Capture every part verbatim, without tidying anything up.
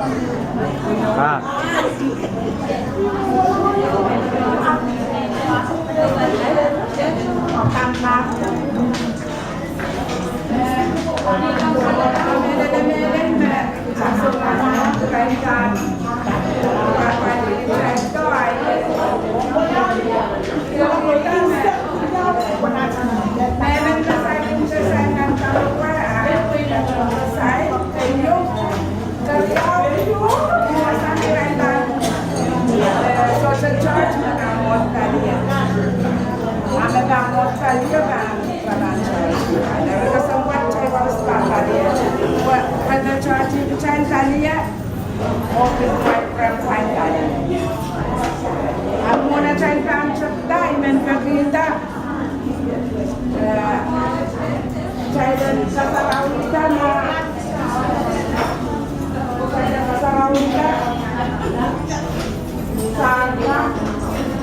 Ah. Ahpw mwohn atail pahn tepda, I men pekihda, eh, kitail en kasarawihda ma, kitail en kasarawihda sampah,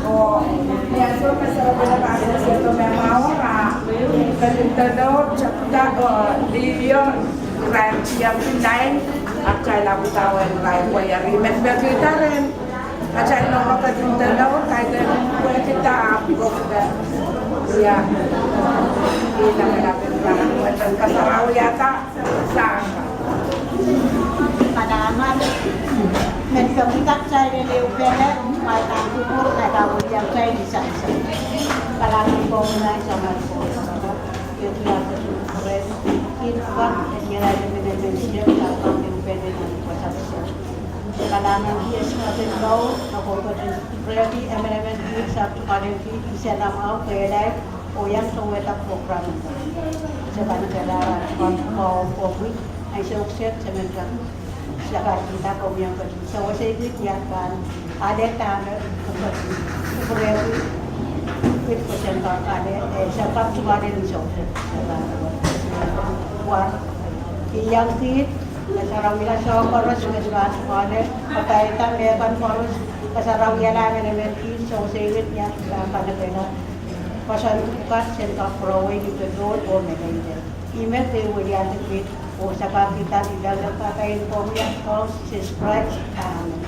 oh, ni ansou me serepedo pahn sehse me mwahu, ah, ketin doadoahk, tepda, oh, liho, irail tiahk ngehi, ahpw kitail ahpw idawehn irail wia. I men pekihda rehn atail nohno ketin doadoahk, kaidehn pwehkihda ahpw koasoia. Ia, ih lapalap en rahnwet en kasarawiada sampah. Kalahngan, men pekihda kitail en ehupene, mwail nan kupwur, kaidehn wia kitail ni sansal. Kalahngan, komwi Samat Koht. Kalahngan, kiht kan, en irail emenemen kiht kan, kan ehupene nan wasa wasa. Kalahngan, kiht kan, en mour, ahpw ketin rehki emenemen kiht, sahpw tukan en kiht, ise nan mwahu, kehlail, oh iang towehda program. Se pahn kehlail, ahpw komwi, ansou kiset, se men kak sakarkihda komwi en ketin sewese kiht ni ahpw pahn ale dahme, kupwurki, kupwurki, kiht pwe sen kak ale, eh, sen kak tukan en sewese, se pahn wia. Wa, I iang kiht, kasarawihla soahng koaros me se pahn ale, kapaida mehkan koaros, kasarawihala emenemen kiht, sewese kiht ni ahpw pahn kanekehla pwoson pwukat, sen kak pwurowei ni pekihdo oh mehlel. I men pil wiliandi kiht, oh sakarkihda ni lel kakain komwi ahpw Sises Krais, amen.